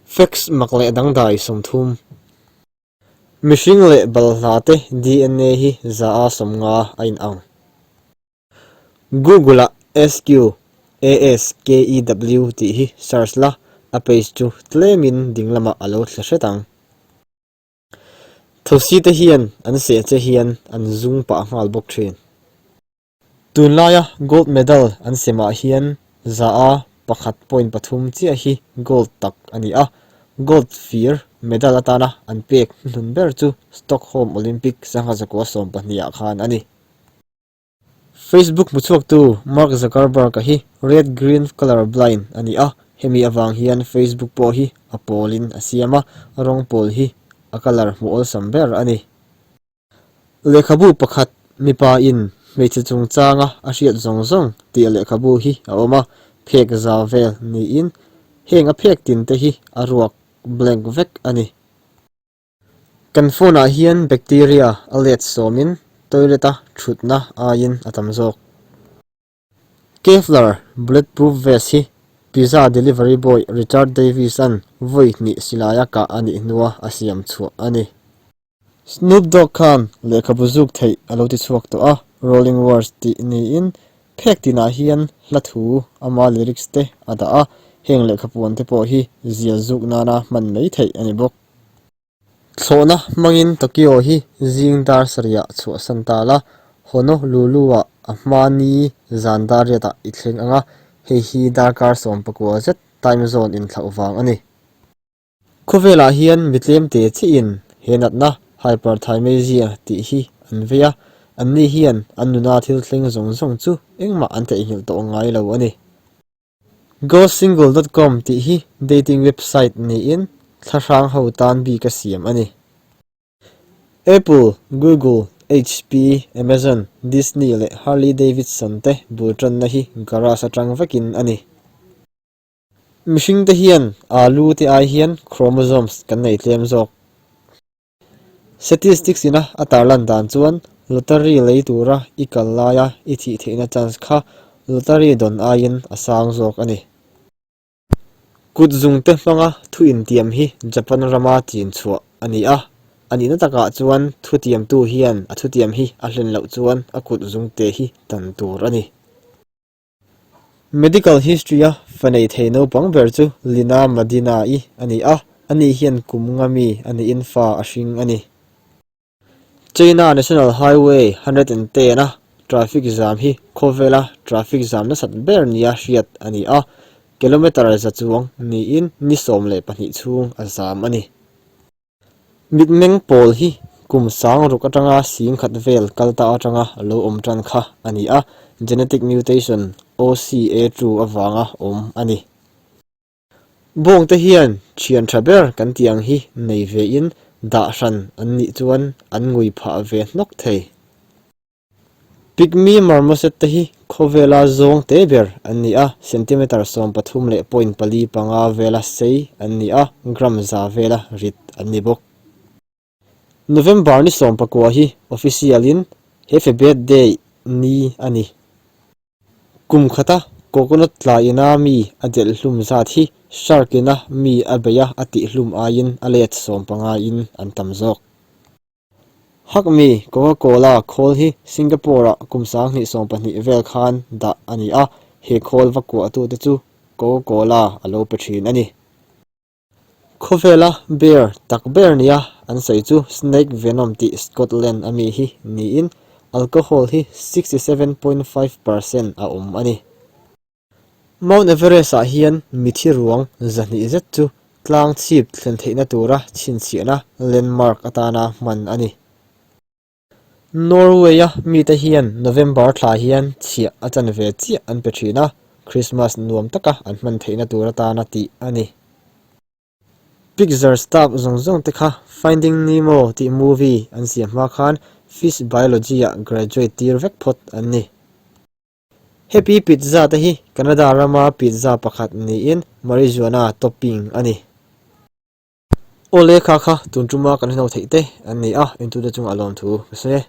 Facts mak leh dangdai 30. Mihring leh balhla te DNA hi za a 50 a inang. Google-ah SQ, ASKEW tih hi search la, a page chu tlemin ding lamah a lo thle hret ang. Thosi te hian an seh che hian an zung pah nghal bawk thin. Tunlaia gold medal an semah hian za a pakhat point pathum chiah hi gold tak a ni a, gold fir medal atana an pek hnuhnun ber chu Stockholm Olympic sangha zakua 12 ah khan a ni. Facebook hmuchhuaktu Mark Zuckerberg-a hi red-green colour blind a ni a, hemi avang hian Facebook pawh hi a pawlin a siam a, rawng pawl hi a colour hmuh awlsam ber a ni. Lehkhabu pakhat mipa in hmeichhe chungchanga a hriat zawng zawng tih lehkhabu hi a awm a, phek zau vel niin heng a phek tin te hi a ruak blank vek a ni. Kan phone ah hian bacteria a let sawmin toilet a thutna aiin a tam zawk. Kevlar bulletproof vest hi pizza delivery boy Richard Davis-a'n vawi hnih silaia kah a nih hnua a siam chhuah a ni. Snoop Dogg khan lehkhabu zuk theih a lo ti chhuak tawh a, Rolling Words tih niin phek tinah hian hla thu ama lyrics te a dah a, heng lehkhapuan te pawh hi zial zuk nana hman mai theih a ni bawk. Thlawhna hmangin Tokyo hi zing dar sarihah chhuahsan ta la, Honolulu-ah a hma ni zan dar riatah i thleng ang a, hei hi darkar 19 zet time zone inthlauh vang a ni. Khawvelah hian mi tlemte chiahin he natna hyperthymesia tih hi an vei a, anni hian an nuna thil thleng zawng zawng chu engmah an theihnghilh tawh ngai lo a ni. Gosingle dot com tih hi dating website niin thlahrang ho tan bik a siam a ni. Apple, Google, HP, Amazon, Disney leh Harley Davidson te bul tanna hi garage atang vekin a ni. Mihring te hian alu te ai hian chromosomes kan nei tlem zawk. Statistics ina a tarlan dan chuan lottery lei tura i kal laia i thih theihna chance kha lottery dawn aiin a sang zawk a ni. Kut zungte hmanga thu intiam hi Japan rama chin chhuah a ni a, a nihna takah chuan thutiamtu hian a thutiam hi a hlen loh chuan a kut zungte hi tan tur a ni. Medical history-a fa nei thei naupang ber chu Lina Madina-i a ni a, ani hian kum nga mi a niin fa a hring a ni. China National Highway 110-a traffic jam hi khawvela traffic jam nasat ber nia hriat a ni a, kilometre za chuang niin ni 12 chhung a zam a ni. Mitmeng pawl hi kum sang ruk atanga 10,000 vel kal ta atanga lo awm tan kha a ni a, genetic mutation OCA2 avanga awm a ni. Bawngte hian thian tha ber kan tih ang hi nei vein dah hran an nih chuan an ngui phah ve hnawk thei. Pygmy marmoset te hi khawvela zawng te ber an ni a, centimeter 13 leh point pali panga vela sei an ni a, gram za vela rit an ni bawk. November ni 19 hi official in Hefe Birthday ni a ni. Kum khata coconut tlaina mi a delh hlum zat hi shark ina mi a beih a a tih hlum aiin a let 15 in an tam zawk. Hakmi Coca-Cola khawl hi Singapore-ah kum 2020 vel khan dah a ni a, he khawl va kuahtute chu Coca-Cola a lo pe thin a ni. Khawvela bear tak ber nia an sawi chu Snake Venom tih Scotland a mi hi niin alcohol hi 67.5 percent a awm a ni. Mount Everest-ah hian mithi ruang 200 zet chu tlang chhip thlen theihna tura chhinchhiahna landmark atana hman a ni. Norway-a mite hian November thla hian chhiah a chanve chiah an pe thin a, Christmas nuam taka an hman theihna tur atana tih a ni. Pixar staff zawng zawng te kha Finding Nemo tih movie an siam hma khan fish biology-ah graduate tir vek phawt an ni. Happy Pizza te hi Canada rama pizza pakhat niin marijuana topping a ni. Awle kha kha tun tuma kan hno theih te an ni a, entute chungah lawmthu ka sawi e.